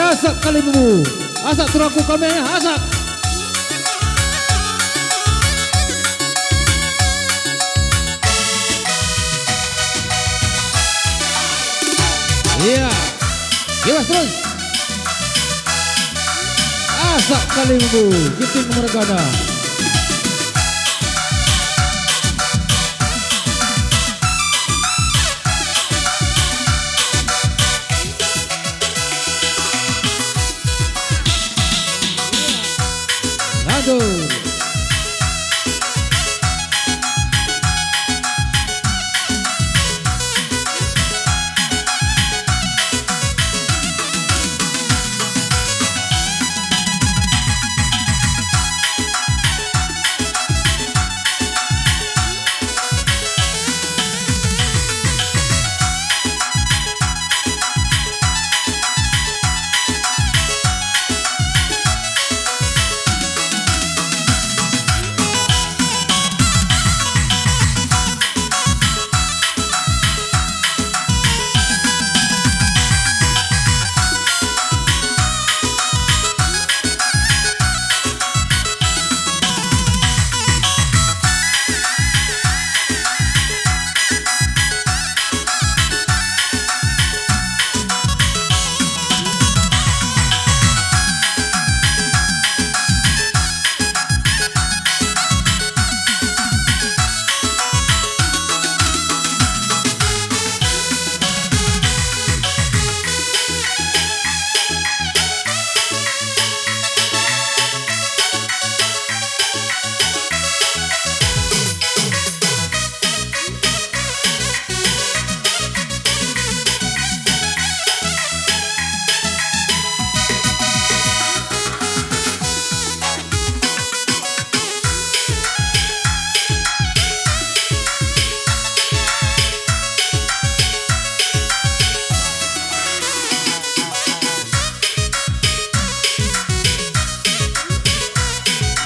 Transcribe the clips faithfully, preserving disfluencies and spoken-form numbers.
Asak kalimbubu, asak turaku kami, asak. Iya. Bebas terus. Asak kalimbubu, Ginting mergana. Lanjut.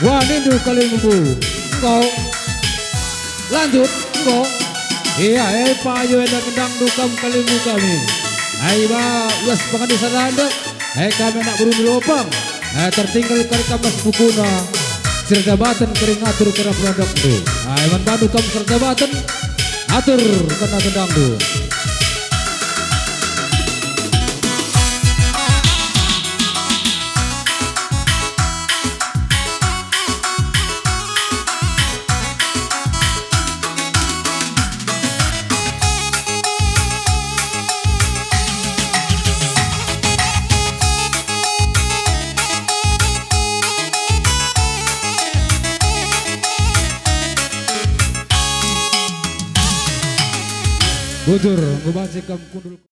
Wah, nindu kalimbubu. Enggo. Lanjut, enggo. Iya, e payo enda ngendangndu kam kalimbubu kami. Ai ba, uas pengadi sada ndek. E kami anak beru Lopang. E tertinggal kari kam ras bukuna. Serjabaten kari ngatur kera perandakndu. Ai man bandu kam serjabaten. Atur kena ngendangndu. Bujur, enggo banci kam kundul.